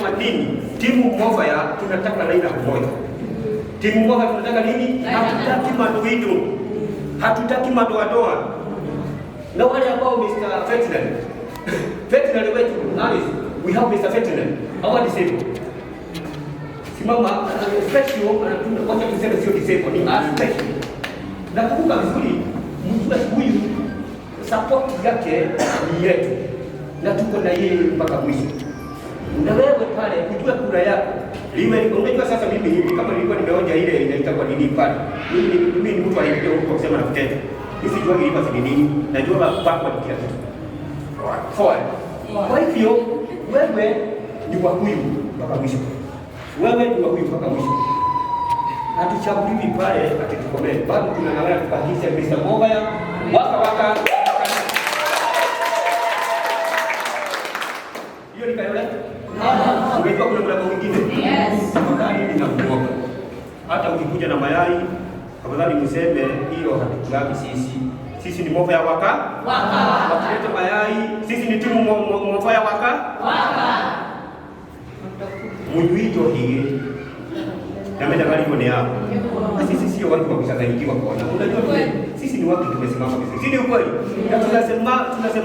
Tunasema nini? Timu Movaya tunataka Raila mmoja. Timu Movaya tunataka nini? Hatutaki madoido, hatutaki madoadoa. Na wale ambao Mr. Ferdinand, Ferdinand wetu, Alice, we have Mr. Ferdinand, our disabled. Simama, special, wacha tuseme sio disabled, ni special. Nakumbuka vizuri, mjue huyu support yake ni yetu na tuko na yeye mpaka mwisho. Na wewe pale kujua kura yako liwe, unajua sasa mimi hivi kama nilikuwa nimeonja ile inaita kwa nini pale, mimi ni mtu aliyekuja huko kusema na kutenda. Mimi sijui ilipa ni nini, najua backward kila kitu. Forward. Kwa hivyo wewe ni wa huyu mpaka mwisho. Wewe ni wa huyu mpaka mwisho. Hatuchaguliwi pale ati tukomee, bado tunang'ang'ana tubakishe Mr. Movaya waka waka. Hiyo ni Kayole? Unajua kuna mlango mwingine? Yes. Tafadhali ninakuomba. Hata ukikuja na mayai, tafadhali mseme hiyo hatukulagi sisi. Sisi ni Movaya waka? Waka. Wakileta mayai, sisi ni timu Movaya waka? Waka. Munyuito hii. Na mimi karibu ni hapo. Sisi sio watu wa kuchanganyikiwa kuona. Unajua sisi ni watu tumesimama vizuri. Si ni ukweli? Na tunasema tunasema